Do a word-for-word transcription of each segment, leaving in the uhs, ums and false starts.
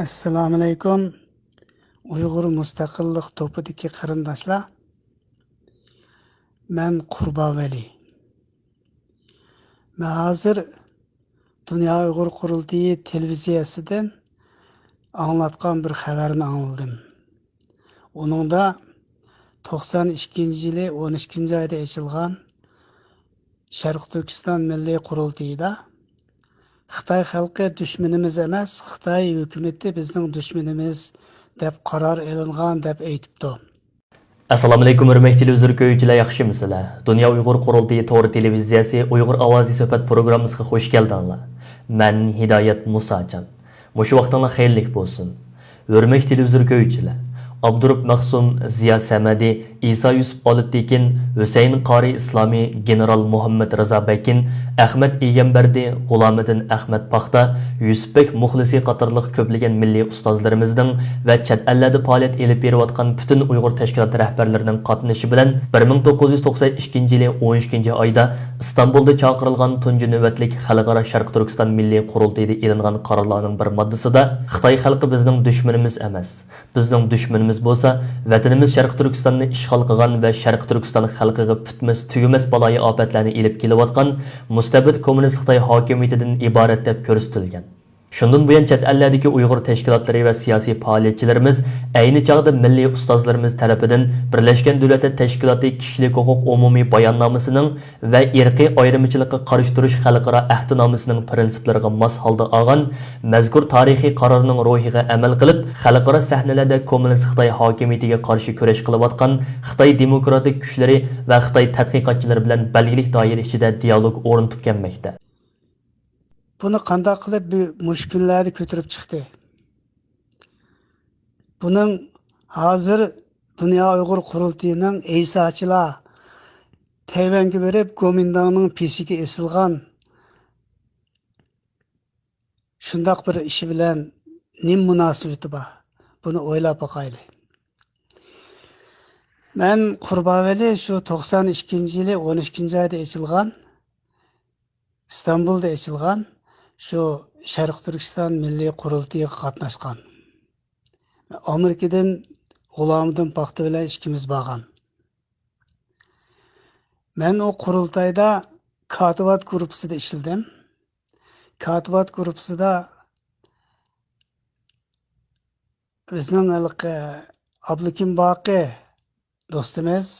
ئەسسالامۇئەلەيكۇم، ئۇيغۇر مۇستەقىللىق توپىدىكى قېرىنداشلار. مەن قۇربانۋەلى. مەن ھازىر دۇنيا ئۇيغۇر قۇرۇلتىيى تېلېۋىزىيەسىدىن ئاڭلاتقان بىر خەۋەرنى ئاڭلىدىم. ئۇنىڭدا توقسان ئىككىنچى يىلى ئون ئىككىنچى ئايدا ئېچىلغان شەرقىي تۈركىستان مىللىي قۇرۇلتىيىدا خىتاي خەلقى دۈشمىنىمىز ئەمەس، خىتاي ھۆكۈمىتى بىزنىڭ دۈشمىنىمىز دەپ قارار ئېلىنغان دەپ ئېيتىپتۇ. ئەسسالامۇئەلەيكۇم، ھۆرمەتلىك تېلېۋىزور كۆرگۈچىلەر، ياخشىمۇسىلەر؟ دۇنيا ئۇيغۇر قۇرۇلتىيى تور تېلېۋىزىيەسى ئۇيغۇر ئاۋازى سۆھبەت پروگراممىسىغا خۇش كەلدىڭلار. مەن ھىدايەت مۇساجان. مۇشۇ ۋاقتىڭلار خەيرلىك بولسۇن. ھۆرمەتلىك تېلېۋىزور كۆرگۈچىلەر، ئابدۇرۇپ مەخسۇم، زىيا سەمەدى، ئىسا يۈسۈپ ئالپتېكىن، ھۈسەيىن قارى ئىسلامى، گېنېرال مۇھەممەد رىزا بەكىن، ئەخمەت ئىگەمبەردى، غۇلامىدىن ئەخمەت پاختا، يۈسۈپبەك مۇخلىسى قاتارلىق كۆپلىگەن مىللىي ئۇستازلىرىمىزنىڭ ۋە چەت ئەللەردە پائالىيەت ئېلىپ بېرىۋاتقان پۈتۈن ئۇيغۇر تەشكىلات رەھبەرلىرىنىڭ قاتنىشىشى بىلەن بىر مىڭ توققۇز يۈز توقسان ئىككىنچى يىلى ئون ئىككىنچى ئايدا ئىستانبۇلدا چاقىرىلغان تۇنجى نۆۋەتلىك خەلقئارا شەرقىي تۈركىستان مىللىي قۇرۇلتىيىدا ئېلىنغان قارارلارنىڭ بىر ماددىسىدا خىتاي خەلقى بىزنىڭ دۈشمىنىمىز ئەمەس، بىزنىڭ دۈشمىنىمىز بولسا، ۋەتىنىمىز شەرقىي تۈركىستاننى ئىشغال قىلغان ۋە شەرقىي تۈركىستان خەلقىگە پۈتمەس-تۈگىمەس بالايىئاپەتلەرنى ئېلىپ كېلىۋاتقان مۇستەبىت كوممۇنىست خىتاي ھاكىمىيىتىدىن ئىبارەت دەپ كۆرسىتىلگەن. شۇندىن بۇيان، چەت ئەللەردىكى ئۇيغۇر تەشكىلاتلىرى ۋە سىياسىي پائالىيەتچىلىرىمىز ئەينى چاغدا مىللىي ئۇستازلىرىمىز تەرىپىدىن بىرلەشكەن دۆلەتلەر تەشكىلاتى كىشىلىك ھوقۇق ئومۇمىي باياننامىسىنىڭ ۋە ئىرقىي ئايرىمىچىلىققا قارشى تۇرۇش خەلقئارا ئەھدىنامىسىنىڭ پىرىنسىپلىرىغا ماس ھالدا ئالغان مەزكۇر تارىخىي قارارنىڭ روھىغا ئەمەل قىلىپ، خەلقئارا سەھنىلەردە كوممۇنىست خىتاي ھاكىمىيىتىگە قارشى كۈرەش قىلىۋاتقان خىتاي دېموكراتىك كۈچلىرى ۋە خىتاي تەتقىقاتچىلىرى بىلەن بەلگىلىك دائىرە ئىچىدە دىيالوگ ئورنىتىپ كەلمەكتە. بۇنى قانداق قىلىپ بۇ مۇشۇ كۈنلەردە كۆتۈرۈپ چىقتى؟ بۇنىڭ ھازىر دۇنيا ئۇيغۇر قۇرۇلتىيىنىڭ ئەيساچىلار تەيۋەنگە بېرىپ، گومىنداڭنىڭ پېشىگە ئېسىلغان شۇنداق بىر ئىشى بىلەن نېمە مۇناسىۋىتى بار؟ بۇنى ئويلاپ باقايلى. مەن قۇربانۋەلى شۇ توقسان ئىككىنچى يىلى ئون ئىككىنچى ئايدا ئېچىلغان، ئىستانبۇلدا ئېچىلغان شۇ شەرقىي تۈركىستان مىللىي قۇرۇلتىيىغا قاتناشقان. ئامېرىكىدىن غۇلامىدىن پاختا بىلەن ئىككىمىز بارغان. مەن ئۇ قۇرۇلتايدا كاتىۋات گۇرۇپپىسىدا ئىشلىدىم. كاتىۋات گۇرۇپپىسىدا بىزنىڭ ھېلىقى ئابلىكىم باقى دوستىمىز،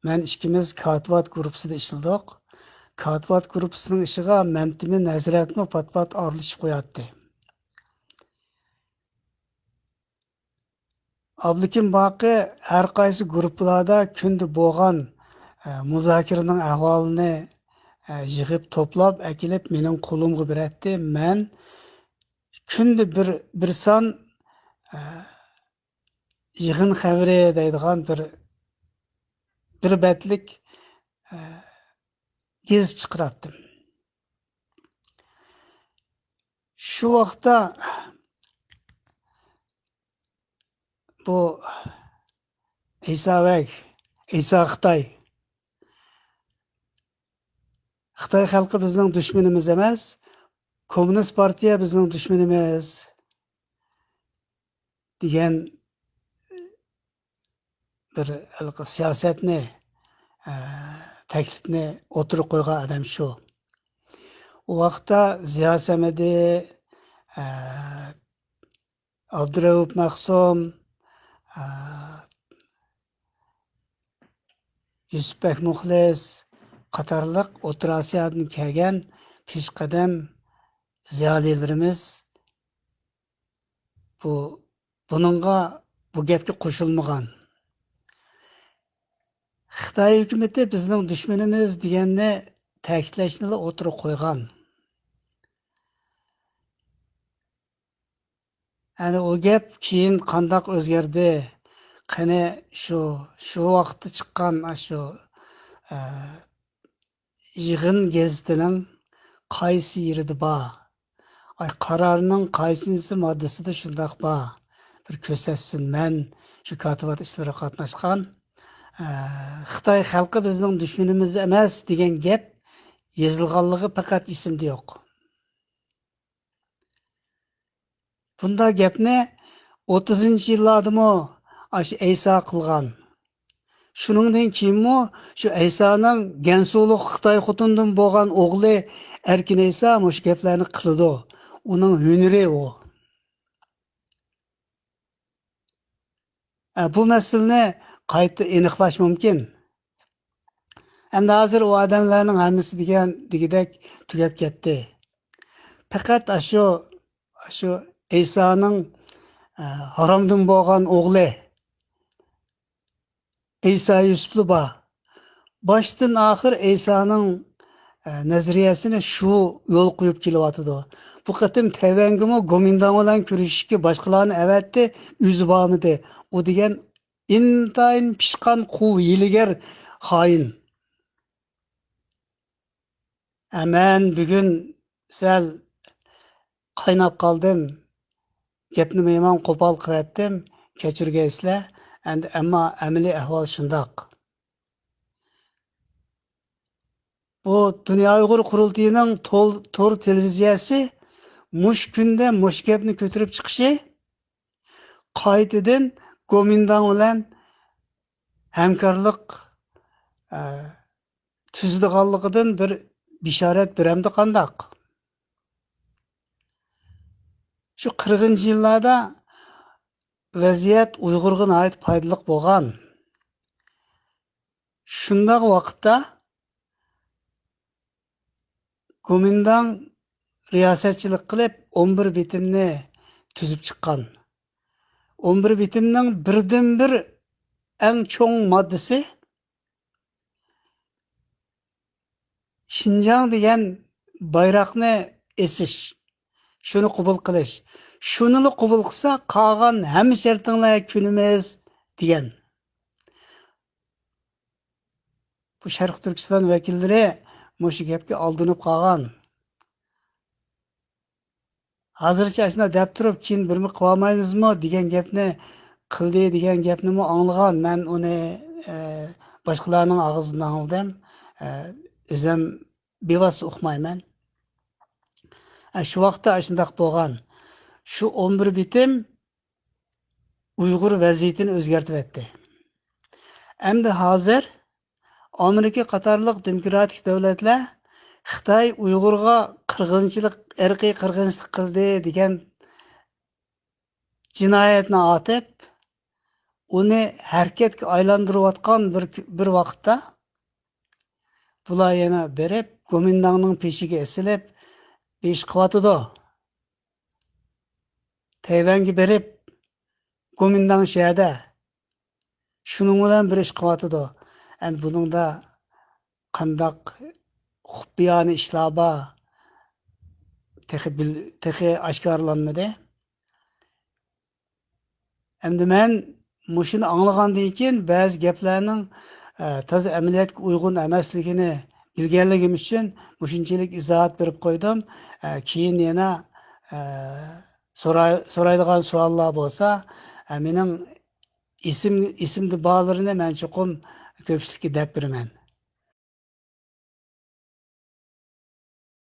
مەن ئىككىمىز كاتىۋات گۇرۇپپىسىدا ئىشلىدۇق. كاتىۋات گۇرۇپپىسىنىڭ ئىشىغا مەمتىمىن ھەزرەتمۇ پات-پات ئارىلىشىپ قوياتتى. ئابلىكىم باقى ھەر قايسى گۇرۇپپىلاردا كۈندە بولغان، ئە، مۇزاكىرىنىڭ ئەھۋالىنى، ئە، يىغىپ توپلاپ ئەكېلىپ مېنىڭ قولۇمغا بېرەتتى. مەن كۈندە بىر، بىر سان، ئە، يىغىن خەۋىرى دەيدىغان بىر، بىر بەتلىك، ئە، گېزىت چىقىراتتىم. شۇ ۋاقىتتا بۇ ئىسا بەگ، ئىسا خىتاي، خىتاي خەلقى بىزنىڭ دۈشمىنىمىز ئەمەس، كوممۇنىست پارتىيە بىزنىڭ دۈشمىنىمىز دېگەن بىر ھېلىقى سىياسەتنى، ئە، تەكلىپنى ئوتتۇرىغا قويغان ئادەم شۇ. ئۇ ۋاقىتتا زىيا سەمەدى، ئە، ئابدۇرەئۇپ مەخسۇم، ئە، يۈسۈپبەك مۇخلىس قاتارلىق ئوتتۇرا ئاسىيادىن كەلگەن پېشقەدەم زىيالىيلىرىمىز بۇ، بۇنىڭغا، بۇ گەپكە قوشۇلمىغان. خىتاي ھۆكۈمىتى بىزنىڭ دۈشمىنىمىز دېگەننى تەكىتلەشنىلا ئوتتۇرىغا قويغان. يەنى ئۇ گەپ كېيىن قانداق ئۆزگەردى؟ قېنى شۇ، شۇ ۋاقىتتا چىققان ئاشۇ، ئە، يىغىن گېزىتىنىڭ قايسى يېرىدە بار؟ ئاي، قارارنىڭ قايسىنچى ماددىسىدا شۇنداق بار؟ بىر كۆرسەتسۇن. مەن شۇ كاتىۋات ئىشلىرىغا قاتناشقان، ئە، خىتاي خەلقى بىزنىڭ دۈشمىنىمىز ئەمەس دېگەن گەپ يېزىلغانلىقى پەقەت ئېسىمدە يوق. بۇنداق گەپنى ئوتتۇزىنچى يىللاردىمۇ ئاشۇ ئەيسا قىلغان. شۇنىڭدىن كېيىنمۇ شۇ ئەيسانىڭ گەنسۇلۇق خىتاي خوتۇنىدىن بولغان ئوغلى ئەركىن ئەيسا مۇشۇ گەپلەرنى قىلىدۇ. ئۇنىڭ ھۈنىرى ئۇ. ئە، بۇ مەسىلىنى قايتا ئېنىقلاش مۇمكىن. ئەمدى ھازىر ئۇ ئادەملەرنىڭ ھەممىسى دېگەن، دېگۈدەك تۈگەپ كەتتى. پەقەت ئاشۇ، ئاشۇ ئەيسانىڭ، ئە، ھارامدىن بولغان ئوغلى ئەيسا يۈسۈپلا بار. باشتىن ئاخىر ئەيسانىڭ، ئە، نەزەرىيەسىنى شۇ يول قويۇپ كېلىۋاتىدۇ. بۇ قېتىم تەيۋەنگىمۇ گومىنداڭ بىلەن كۆرۈشۈشكە باشقىلارنى ئەۋەتتى، ئۆزى بارمىدى. ئۇ دېگەن ئىنتايىن پىشقان، قۇۋ، ھىيلىگەر خائىن. ئە، مەن بۈگۈن سەل قايناپ قالدىم. گەپنىمۇ يامان قوپال قىلىۋەتتىم. كەچۈرگەيسىلەر. ئەمدى ئەمما ئەمەلىي ئەھۋال شۇنداق. بۇ دۇنيا ئۇيغۇر قۇرۇلتىيىنىڭ تول-، تور تېلېۋىزىيەسى مۇشۇ كۈندە مۇشۇ گەپنى كۆتۈرۈپ چىقىشى قايتىدىن گومىنداڭ بىلەن ھەمكارلىق، ئە، تۈزىدىغانلىقىدىن بىر بېشارەت بېرەمدۇ قانداق؟ شۇ قىرىقىنچى يىللاردا ۋەزىيەت ئۇيغۇرغا ناھايىتى پايدىلىق بولغان. شۇنداق ۋاقىتتا گومىنداڭ رىياسەتچىلىك قىلىپ، ئون بىر بېتىمنى تۈزۈپ چىققان. ئون بىر بېتىمنىڭ بىردىنبىر ئەڭ چوڭ ماددىسى شىنجاڭ دېگەن بايراقنى ئېسىش، شۇنى قوبۇل قىلىش. شۇنىلا قوبۇل قىلسا، قالغان ھەممە شەرتىڭلار كۆنىمىز، دېگەن. بۇ شەرقىي تۈركىستان ۋەكىللىرى مۇشۇ گەپكە ئالدىنىپ قالغان. ھازىرچە ئاشۇنداق دەپ تۇرۇپ، كېيىن بىرمۇ قىلالمايمىزمۇ دېگەن گەپنى قىلدى دېگەن گەپنىمۇ ئاڭلىغان. مەن ئۇنى، ئە، باشقىلارنىڭ ئاغزىدىن ئاڭلىدىم. ئە، ئۆزۈم بىۋاسىتە ئۇقمايمەن. ئە، شۇ ۋاقىتتا ئاشۇنداق بولغان. شۇ ئون بىر بېتىم ئۇيغۇر ۋەزىيىتىنى ئۆزگەرتىۋەتتى. ئەمدى ھازىر ئامېرىكا قاتارلىق دېموكراتىك دۆلەتلەر خىتاي ئۇيغۇرغا قىرغىنچىلىق، ئىرقىي قىرغىنچىلىق قىلدى دېگەن جىنايەتنى ئاتىپ، ئۇنى ھەرىكەتكە ئايلاندۇرۇۋاتقان بىر، بىر ۋاقىتتا، بۇلار يەنە بېرىپ، گومىنداڭنىڭ پېشىگە ئېسىلىپ، بىر ئىش قىلىۋاتىدۇ. تەيۋەنگە بېرىپ، گومىنداڭ شەھەردە شۇنىڭ بىلەن بىر ئىش قىلىۋاتىدۇ. ئەمدى بۇنىڭدا قانداق خۇپىيانە ئىشلار بار، تېخى بىل-، تېخى ئاشكارىلانمىدى. ئەمدى مەن مۇشۇنى ئاڭلىغاندىن كېيىن بەزى گەپلەرنىڭ، ئە، تازا ئەمەلىيەتكە ئۇيغۇن ئەمەسلىكىنى بىلگەنلىكىم ئۈچۈن مۇشۇنچىلىك ئىزاھات بېرىپ قويدۇم. ئە، كېيىن يەنە، ئە، سوراي-، سورايدىغان سوئاللار بولسا، ئە، مېنىڭ ئېسىم-، ئېسىمدە بارلىرىنى مەن چوقۇم كۆپچىلىككە دەپ بېرىمەن.